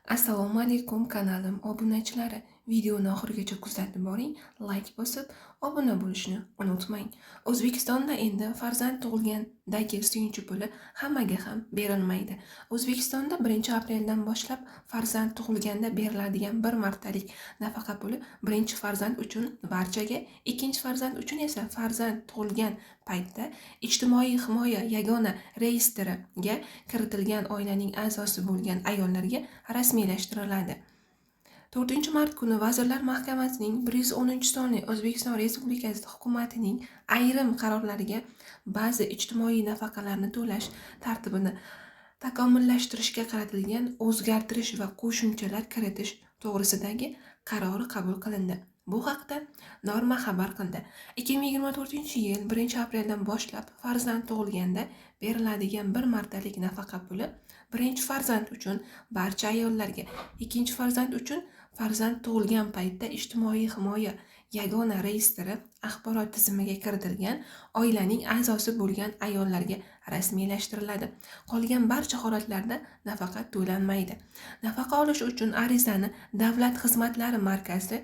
Assalomu alaykum, kanalim obunachilari. Videoni oxirigacha kuzatib boring, layk bosib, obuna bo'lishni unutmang. O'zbekistonda endi farzand tug'ilgandagi suyunchi puli hammaga ham berilmaydi. O'zbekistonda 1-apreldan boshlab farzand tug'ilganda beriladigan bir martalik nafaqa puli birinchi farzand uchun barchaga, ikkinchi farzand uchun esa farzand tug'ilgan paytda Ijtimoiy himoya yagona reyestriga kiritilgan oilaning a'zosi bo'lgan ayollarga rasmiylashtiriladi. 4-mart kuni Vazirlar Mahkamasining 110-sonli O'zbekiston Respublikasi hukumatining ayrim qarorlariga ba'zi ijtimoiy nafaqalarni to'lash tartibini takomillashtirishga qaratilgan o'zgartirish va qo'shimchalar kiritish to'g'risidagi qarori qabul qilindi. Bu haqda Norma xabar qildi. 2024-yil 1-apreldan boshlab farzand tug'ilganda beriladigan bir martalik nafaqa puli birinchi farzand uchun barcha ayollarga, ikkinchi farzand uchun farzand tug'ilgan paytda Ijtimoiy himoya yagona reyestri axborot tizimiga kiritilgan oilaning a'zosi bo'lgan ayollarga rasmiylashtiriladi. Qolgan barcha holatlarda nafaqa to'lanmaydi. Nafaqa olish uchun arizani Davlat xizmatlari markazi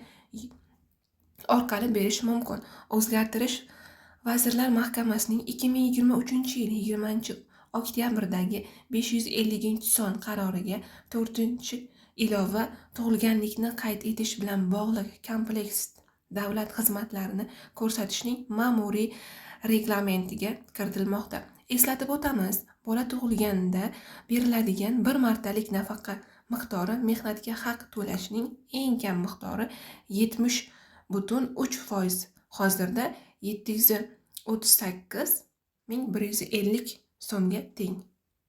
orqali berish mumkin. O'zgartirish Vazirlar Mahkamasining 2023-yil 20-oktyabrdagi 550-son qaroriga 4-ilova tug'ilganlikni qayd etish bilan bog'liq kompleks davlat xizmatlarini ko'rsatishning ma'muriy reglamentiga kiritilmoqda. Eslatib o'tamiz, bola tug'ilganda beriladigan bir martalik nafaqa miqdori mehnatga haq to'lashning eng kam miqdori 70,3%, hozirda 738 150 so'mga teng.